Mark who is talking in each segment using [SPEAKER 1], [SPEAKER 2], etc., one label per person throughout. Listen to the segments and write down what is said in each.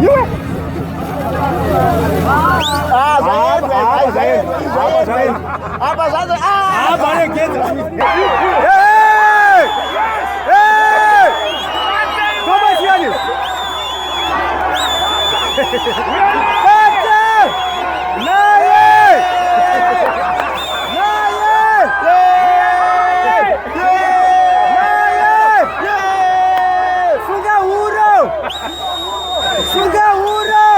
[SPEAKER 1] Iwe. Ah, zvaendwa, ah, zvaendwa, zvaendwa. Apa zvazo ah, apa regedza. Hey! Hey! Koma siyani. Bate! Naye! Naye! Naye! Sunga huro! Sunga huro!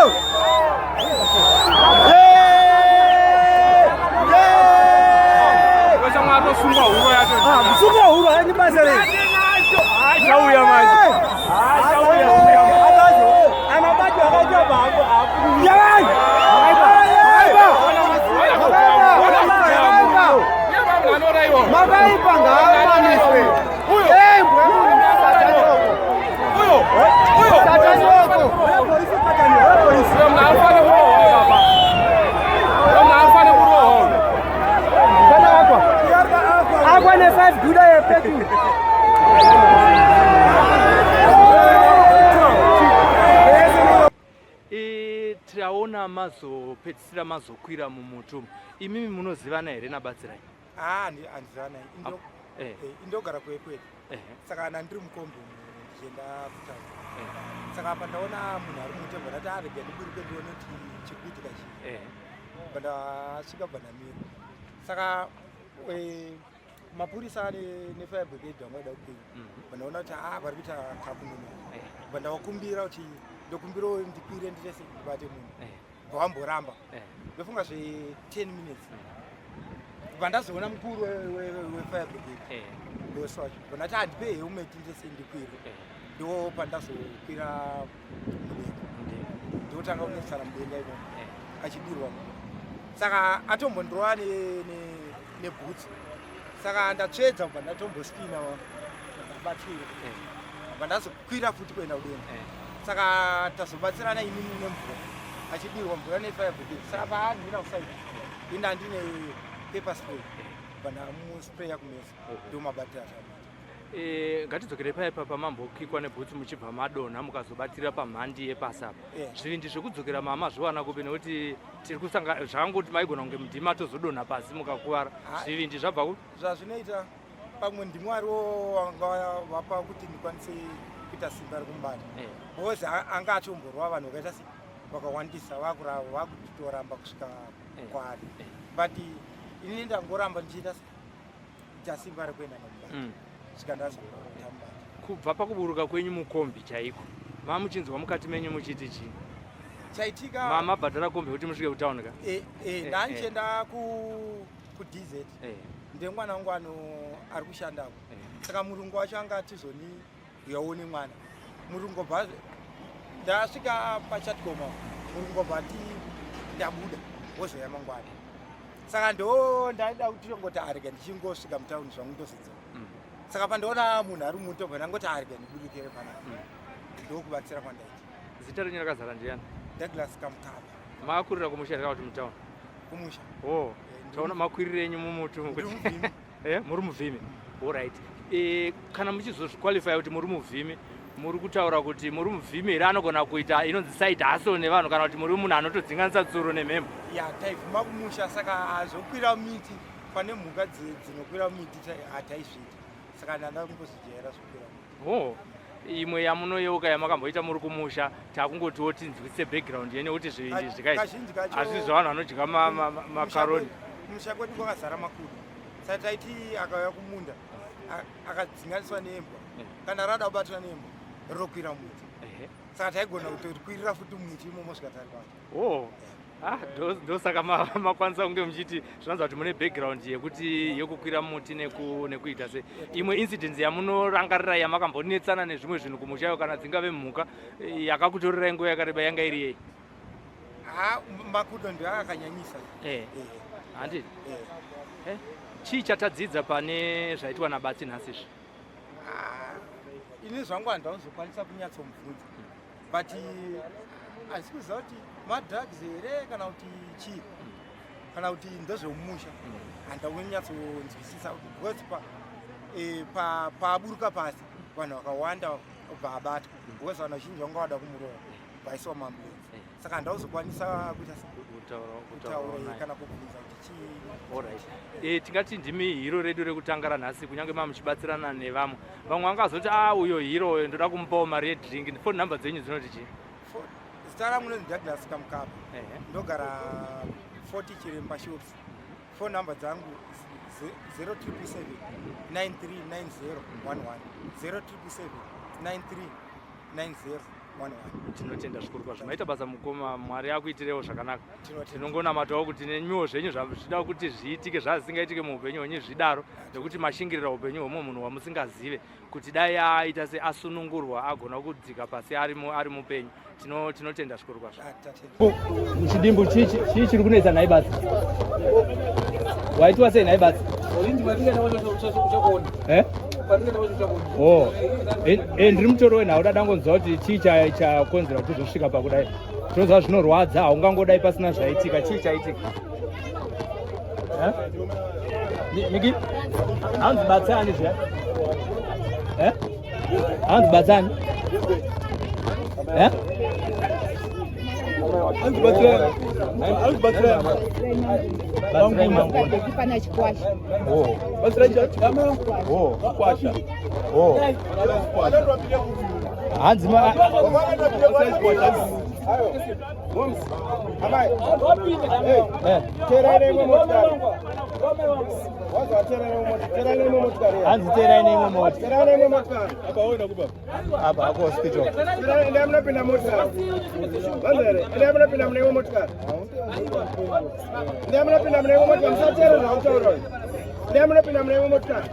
[SPEAKER 2] Sunga huro yacho.
[SPEAKER 1] Ah, sunga huro haini basa rei.
[SPEAKER 2] Achauya manje. Achauya.
[SPEAKER 1] Anabatwa akaitwa bako. Makaipa ngaamaniswe. Akwa ne 5 guda yepetu.
[SPEAKER 3] Taona mazopedzisira mazokwira mumuti. Imimi munozivana here naBatsirai?
[SPEAKER 4] Ah, handizivana. Indogara kuEpworth. Saka kana ndiri mukombi ndichienda kutauni, saka apa ndaona munhu ari muti, bva ndati arega ndiburuke ndione kuti chiri kuitika chii. Bva ndasvika, bva ndamira. Saka mapurisa nefire brigade vanga vaida kukwira. Bva ndaona kuti a vari kuita kakunonoka. Bva ndavakumbira kuti ndokumbirawo ndikwire nditese ndibate munhu. Bva vamboramba. Ndofunga zve 10 minutes, bva ndazoona mukuru wefire brigade, bosi wacho. Bva ndati handipe helmet ndese ndikwire. Ndo pandazokwira mudenga, ndotanga kunetsana mudenga imomo achidirwa munhu. Saka atombondirova nebhutsu. Saka ndatsvedza, bva ndatombospina, ndabatira, bva ndazokwira futi kuenda kudenga. Saka tazobatsirana inini nemvura, achidirwa mvura nefire brigade. Saka paanhira kuside, inda ndine pepper spray, bva ndamuspraya kumeso. Ndo mabatira zvabata.
[SPEAKER 3] Ngatidzokere paipa pamambokikwa nebhutsu muchibva madonha, mukazobatira pamhandi yepasi apa. Zvivindi zvekudzokera mama zviwana kupi? Nekuti tiri kusanga zvakangoti maigona kunge mudhima tozodonha pasi mukakuvara. Zvivindi zvabva kupi?
[SPEAKER 4] Zvazvinoita, pamwe ndimwariwo wanga vapa kuti ndikwanise kuita simba rekumubata, because anga achiomborwa vanhu vakaita se vakawandisa, vakutoramba kusvika kwaari. But inini ndangoramba ndichiita kuita simba rekuenda nomubata, svika ndazomubata.
[SPEAKER 3] Kubva pakuburuka kwenyu mukombi chaiko, mamuchinzwa mukati menyu muchiti chii?
[SPEAKER 4] Chaitika
[SPEAKER 3] Mamabhadhara kombi kuti musvike kutauni ka?
[SPEAKER 4] Ndandichienda kuDZ. Ndemwana wangu ano ari kushandako. Saka murungu wacho anga atizoni uyaone mwana. Murungu bva ndasvika pachatcom, murungu bva ati ndabuda, wozoya mangwana. Saka ndo ndaida kuti tongoti arega ndichingosvika mutauni zvangu, ndozodzoka. Saka pandaona munhu ari muto, bva ndangoti arega ndibudikire panapa. Ndokubatsira kwandaita.
[SPEAKER 3] Zita renyu rakazara ndiani?
[SPEAKER 4] Douglas Kamukapa.
[SPEAKER 3] Makakurira kumusha here kana kuti mutauni?
[SPEAKER 4] Kumusha.
[SPEAKER 3] Oh, taona makwiriro enyu mumuti.
[SPEAKER 4] Ndiri muvhimi.
[SPEAKER 3] Muri muvhimi, alright. Kana muchizozviqualify kuti muri muvhimi, muri kutaura kuti muri muvhimi here anogona kuita inonzi side hustle nevanhu, kana kuti muri munhu anotodzinganisa tsuro nemhembo?
[SPEAKER 4] Ya, taivhima kumusha. Saka zvokwira miti pane mhuka dzinokwira miti hataizviita. Saka ndanda kumbozvijaira zvokwira miti.
[SPEAKER 3] Oh, imwe yamunoyeuka yamakamboita muri kumusha, takungotiwo tinzwise background yenyu kuti zvivindi zvikaita.
[SPEAKER 4] Kazhinji kacho
[SPEAKER 3] Hazvisi zvavanhu vanodya makaroni.
[SPEAKER 4] Kumusha kwedu kwakazara makudo. Saka taiti akauya kumunda akadzinganiswa nembwa, kana rada kubatwa nembwa, rokwira muti. Saka taigona kutorikwirira futi mumuti imomo svika taribata.
[SPEAKER 3] Oh. Ah, ndosaka makwanisa kunge muchiti zvinonza kuti mune background yekuti yekukwira muti nekuita se imwe incident yamunorangarira yamakambonetsana nezvimwe zvinhu kumushayo, kana dzingave mhuka, yakakutorerai nguva yakareba, yanga iri yei?
[SPEAKER 4] Ha, makudo ndio akanyanyisa.
[SPEAKER 3] Handiti? Chii chatadzidza pane zvaitwa naBatsi nhasi izvi?
[SPEAKER 4] Ah, ini zvangu handauzokwanisa kunyatsomubvunza, but handisi kuziva kuti madrugs here kana kuti chii, kana kuti ndezvemumusha. Handakunyatsonzwisisa because paaburuka pasi vanhu vakawanda. Obva abatwa because vanhu vazhinji vanga vada kumurova, vaisiwa muambulance, saka handauzokwanisa kuita kutaura kana kubvunza kuti chii.
[SPEAKER 3] Alright. Tingati ndimi hero redu rekutanga ranhasi, kunyange ma muchibatsirana nevamwe. Vamwe vangazoti, a uyo hero uyo, ndoda kumupawo mari yedrink. Phone number dzenyu dzinoti chii?
[SPEAKER 4] Zita rangu ndonzi Douglas Kamukapa. Ndogara 40 Chiremba Shops. Phone number dzangu 0777 939011, 0777 939011.
[SPEAKER 3] Tinotenda zvikuru kwazvo. Maita basa, mukoma. Mwari akuitirewo zvakanaka.
[SPEAKER 4] Tinotenda.
[SPEAKER 3] Tinongonamatawo kuti nemiwo zvenyu zvida kuti zviitike zvazisingaitike muupenyu hwenyu zvidaro, nekuti mashingirira upenyu hwemumwe munhu wamusingazive kuti dai aita seasunungurwa, agona kudzika pasi ari mupenyu. Tinotenda zvikuru kwazvo.
[SPEAKER 4] Ah, tatenda.
[SPEAKER 3] Chidimbu, chii chiri kunetsa nhai basi? Waitwa sei nhai basi? Eh? Oh. Ndiri mutoro wenhau, dadangonzwa kuti chii chakonzera kuti uzosvika pakudai. Tinoziva zvinorwadza, haungangodai pasina zvaitika. Chii chaitika? Eh? Niki hanzi batsani zviya? Eh? Hanzi batsani? Eh? Batsirai Mangona.
[SPEAKER 5] Pana chikwasha.
[SPEAKER 3] Oh. Oh. Oh. Hanzi ma Eh. Hanzi teerai neimwe mota. Apa ako hospital.
[SPEAKER 1] Endai munopinda motikari. Vanzere, endai munopinda mune imwe motikari. Endai munopinda mune imwe motikari. Musateerera zvautaura uyu. Endai munopinda mune imwe motikari.